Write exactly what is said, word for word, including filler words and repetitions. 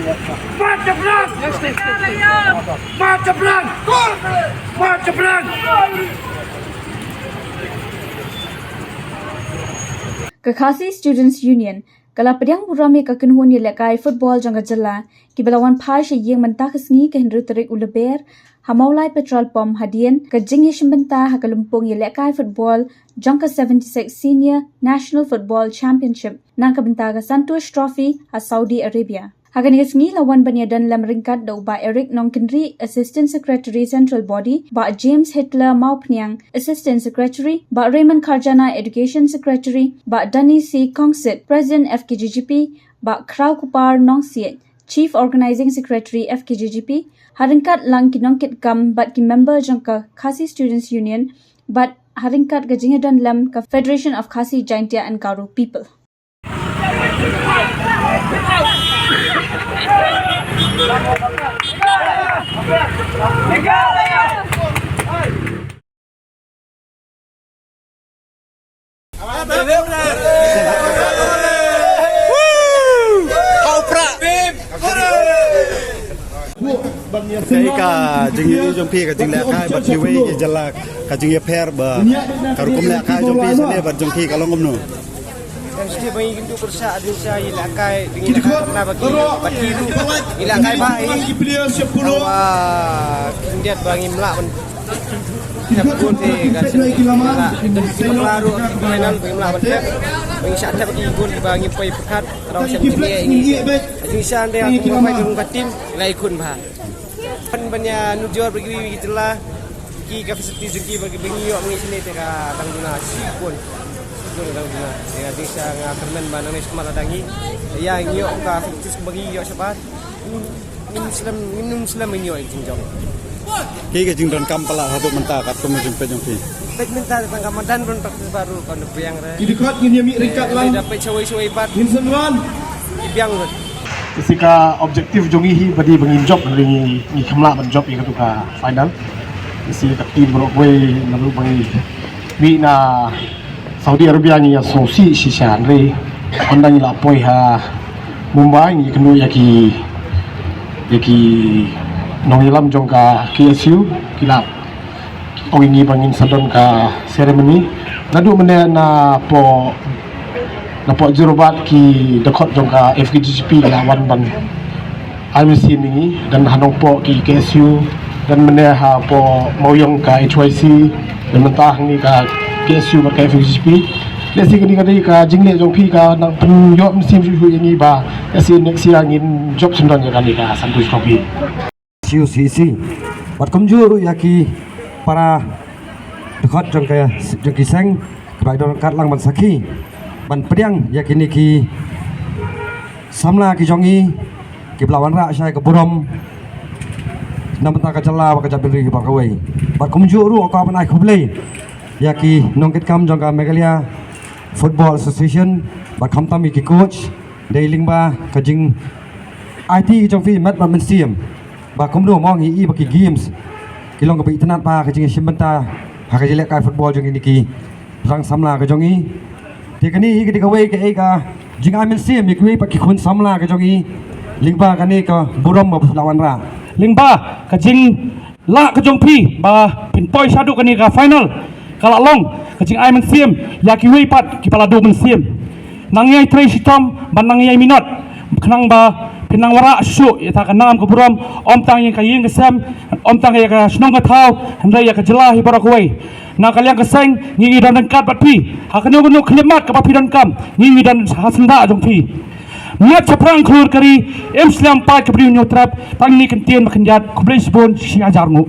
March Jabran! March Jabran! March Jabran! Ka Khasi Students Union ka la pdiang burom ïa ka kynhun ïalehkai football jong ka jylla kiba la wan phai sha ïing mynta ka sngi ka hynriew tarik u Lber ha Mawlai Petrol Pump hadien ka jingïashim bynta ha ka lympung ïalehkai football jong ka seventy-six Senior National Football Championship na ka bynta ka Santosh Trophy ha Saudi Arabia. Ha kane ka sngi la wan ban ïadon lem ryngkat da u Bah Eric Nongkynrih, Assistant Secretary Central Body, Bah James Hitler Mawphniang, Assistant Secretary, Bah Raymond Kharjana, Education Secretary, Bah Danny C Kongsit, President F K J G P, Bah Khrawkupar Nongsiej, Chief Organising Secretary F K J G P, ha ryngkat lang ki nongkitkam bad ki member jong ka Khasi Students Union, bad ha ryngkat ka jingïadon lem ka Federation of Khasi Jaintia and Garo People. Ka jingïohi jong phi ka jinglehkai bad kiwei ki jylla, ka jingïapher ba ka rukom lehkai jong phi shane bad jong phi ka long kumno? Em, sdie ba ngi kynduh pyrshah, dang sha ïalehkai, dang ïalehkai na ba ki, ba ki ruh ïalehkai ba i. Hawa khyndiat ba ngim lah ban thep gol te ka sdie ba la, te ki ba la ruh final ba ngim lah ban thep. Ba ngi shah thep ki gol ba ngi poi pyrkhat, rong shem jingeh ngi. Dang sha ynda ki ba poi ka team la i khun bha. Ban, ban ïa nujor bad kiwei ki jylla, ki ka facility jong ki ba ngi ïoh, ba ngi shane te ka dang duna shibun. Shibun ka dang duna. Ïa, dang sha nga kyrmen ba nangne shakhmat lada ngi ïa ngi ïoh ka facilities ba ngi ïoh shabar, ngin, ngin slem, ngin nym slem ngin ïoh ïa ka jingjop. Ki ka jingdonkam palat haduh mynta katkum ka jingpeit jong phi? Peit mynta tang ka madan ban practice baroh kan pdiang re. Ki dkhot ngin ïa mih ryngkat lang. Da peit shawei shawei pat. Ngin sa wan. Ki biang lut. Isi ka objective jong ngi hi ba dei ba ngin jop, ngi, ngi kham lah ban jop ïa katu ka final. Isi ka team baroh kawei naduh ba ngi mih na Saudi Arabia ngi ïa sngewsih shisha hynrei ynda ngi la poi ha Mumbai ngi kynduh ïa ki, ïa ki nongïalam jong ka K S U ki la ong ïa ngi ba ngin sa don ka ceremony. Naduh mynne na poh, na poh Jorabat ki dkhot jong ka F K G G P ki la wan ban ai mynsiem ïa ngi, don ha Nongpoh ki K S U, don mynne hapoh Mawiong ka H Y C, don mynta hangne ka K S U bad ka F K G G P. Lehse kane ka dei ka jingleh jong phi ka nang pynïoh mynsiem shuh shuh ïa ngi ba lehse next year ngin jop syndon ïa kane ka Santosh Trophy. Shu C C. Bad kumjuh ruh ïa ki para dkhot jong ka, jong ki seng, kiba don ryngkat lang ban sakhi ban pdiang ïa kine ki samla ki jong ngi kiba la wanrah shai ka burom na bynta ka jylla bad ka jaitbynriew baroh kawei. Bad kumjuh ruh nga kwah ban ai khublei ïa ki nongkitkam jong ka Meghalaya Football Association bad khamtam ïa ki coach, dei lyngba ka jingaiti jong phi met bad mynsiem. Ba kumno mo ngi i ba ki games ki long kaba itynnad ba ka jingshim bynta ha ka jinglehkai football jong ngi, ki rang samla ka jong ngi. Te kane hi ka dei kawei ka, ka jingai mynsiem ïa kiwei pat ki khun samla ka jong ngi lyngba kane ka burom ba phi la wanrah. Lyngba ka jinglah ka jong phi ba phin poi shaduh kane ka final ka la long ka jingai mynsiem ïa kiwei pat kiba la duh mynsiem. Nang ïai trei shitom bad nang ïai minot khnang ba phin nang wanrah shuh ïa ka nam ka burom, ym tang ïa ka ïing ka sem, ym tang ïa ka shnong ka thaw, hynrei ïa ka jylla hi baroh kawei. Na ka liang ka seng ngi ngi don ryngkat bad phi ha kano kano ka khlieh kaba phi donkam, ngi ngi don ha syndah jong phi. Met shaphrang khlur ka ri, im slem paid ka briew hynñiew trep. Tang kine ki kyntien ba khyndiat, khublei shibun, shi hajar nguh.